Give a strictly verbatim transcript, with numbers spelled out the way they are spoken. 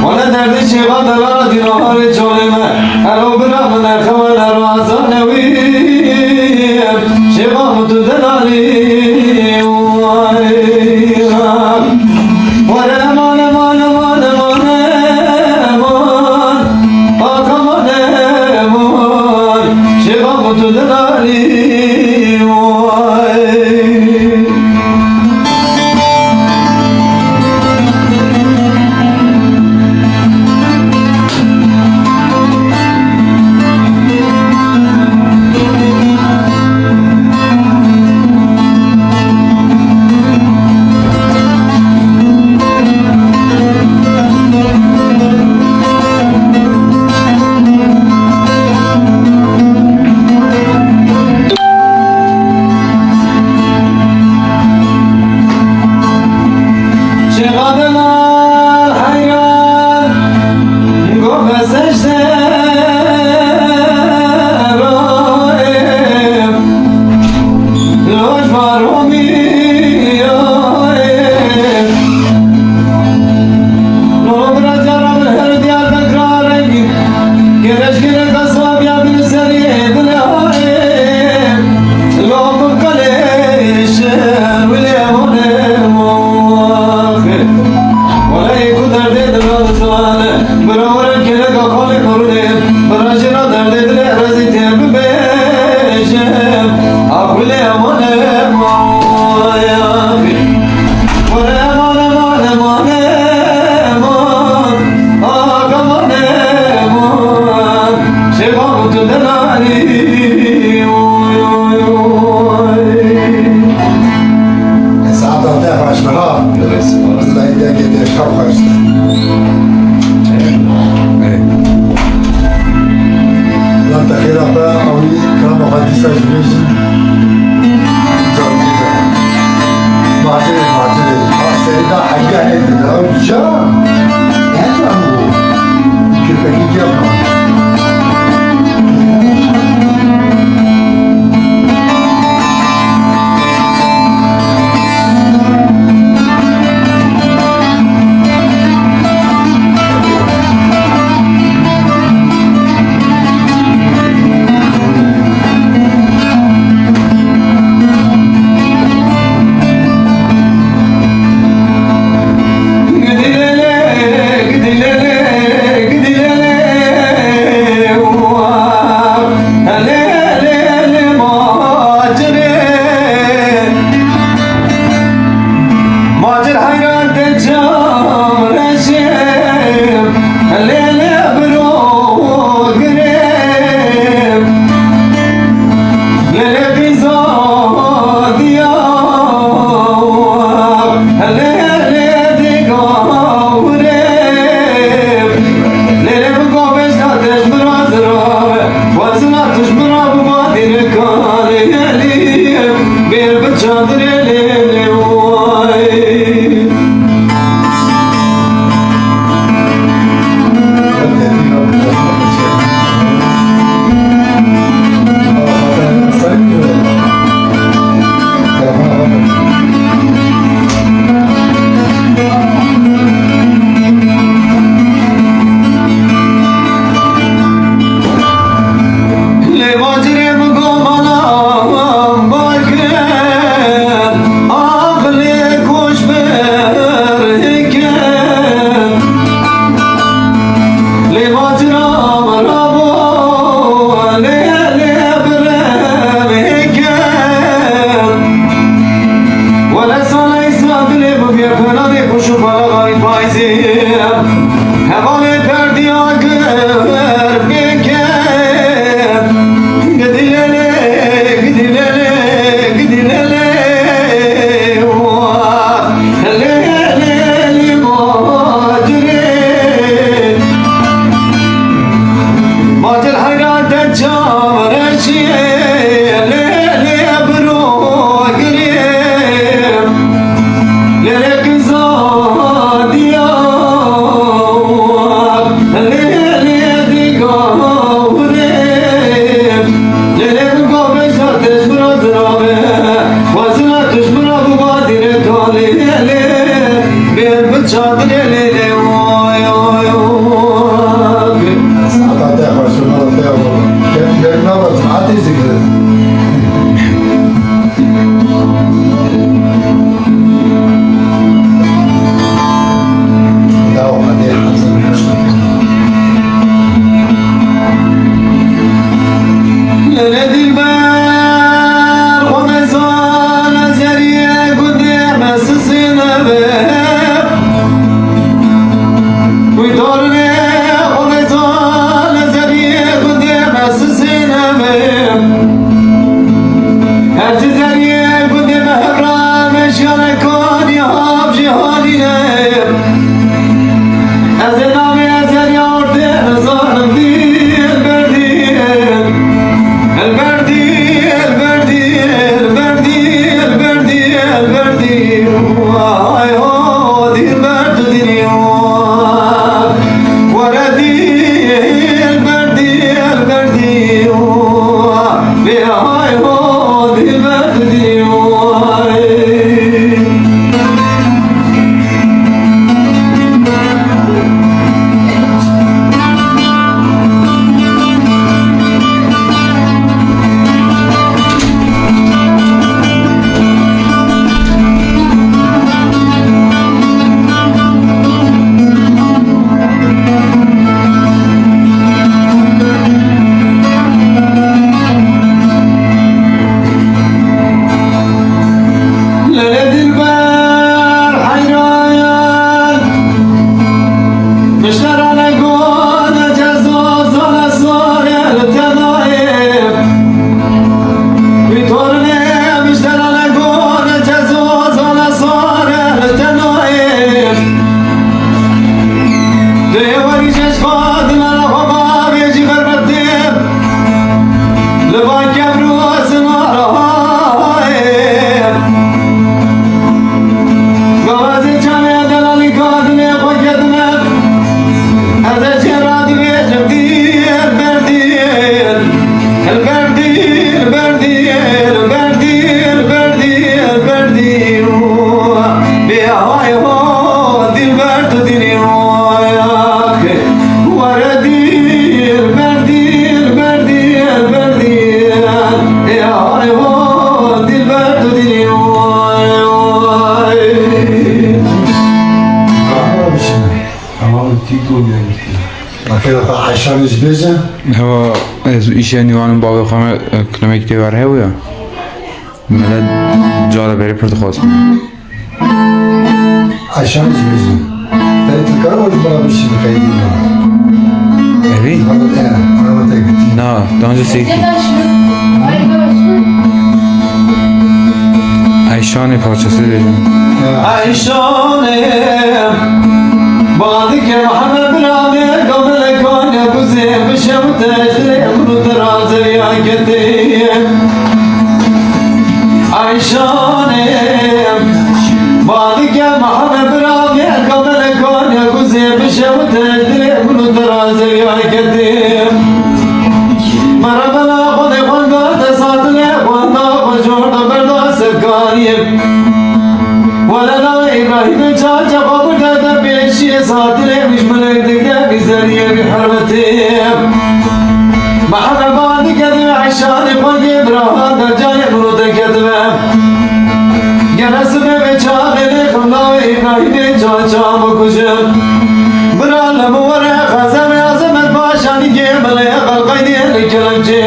Wele derdê şêxa delara dîna harê çalê me. Ero bira min e xewe ne raza newî. Şêxa min tu delalî. Were eman, eman, eman, eman, eman. Axa man, eman. Şêxa min tu delalî. Şêxa delal heyran, go be secde royê, loj varomî yoyê. Nolo bira cara min her Diyarbekira rengî. Geleş gele kasabya bin serî dilê hayê. Lo min qelê şer wile mone moxe. Wele ku derdê dila dizane. Bira were geleka xalê xurunê. Bira jina derdê dilê rezî tê bibêje. Ax wile mone moya. Were eman, eman, eman, eman. Axa man, eman. Şêxa min tu delalî. Oy, oy, oy. Saeta te xweş be ha. Wellahî dengê te şev xweş be. Lan te xêra be, ewî kirama xwe dîsa jî bêjin. Macirê, macirê. Ha, serê da heyî heyî dide. Ew ca. Heta bû. Kirpekî kevna. Macir heyran te çareşê, lê lê biro girê, lê lê bîza diya, lê lê diga wirê, lê lê bi govêj da te ji min re zirave, xwezina tu ji min re biba dîrika lê lê. Bêr bi çadirê lê lê way. Lê bacirê min go mala bar kir, aqilê koç berê kir. Lê bacira min rabo, lê, lê birê min kir. Wele sala îsa dilê bû bê penanê xweş û pala xalî payîzê. Hevalê perdiya gir bêke. Gidî lê lê, gidî lê lê, gidî lê lê. Wah, lê lê lê macirê. Macir heyran te çareşiyê, lê lê biro girê. Lê lê kizadiya, Tî ku me girtî. Bakê xwe Eyşanê jî bêje. Hewa ez û îşe nîvanên bavê xwe me, e, kilometrê wer hebû ya. Me de cara berê pir dixwastin. Eyşanê jî bêje. Ferî tu kar û bala bişî bi qeydî. Evî? Arabet, e, arabet e girtî. Na, daha önce sevgi. Eyşanê parçası diyeceğim. Eyşanê, badike Mihemed bira me, gamele kane buzê, bişe û tecdilê, mru te razeriya ketê. Eyşanê, badike Mihemed bira me, gamele kane buzê, bişe û tecdilê, mru te razeriya ketê. Merhaba, xwedê xwenda te satile, xwenda xwe jor de berda sekariyê. Wele navê Îbrahîmê çaça xwe birde te pêşiyê satile, wî ji milek dike, wî zeriyê, wî hermetê. Mehreban dike di Eyşanê xwe yê birahan de cayê min û te ketibe. Gere sibê vê çaxê lêxim navê Îbrahîmê çaça bikujim. Bira li min were xezemê azemet paşanî gê milê xelqeynê li kelepçê.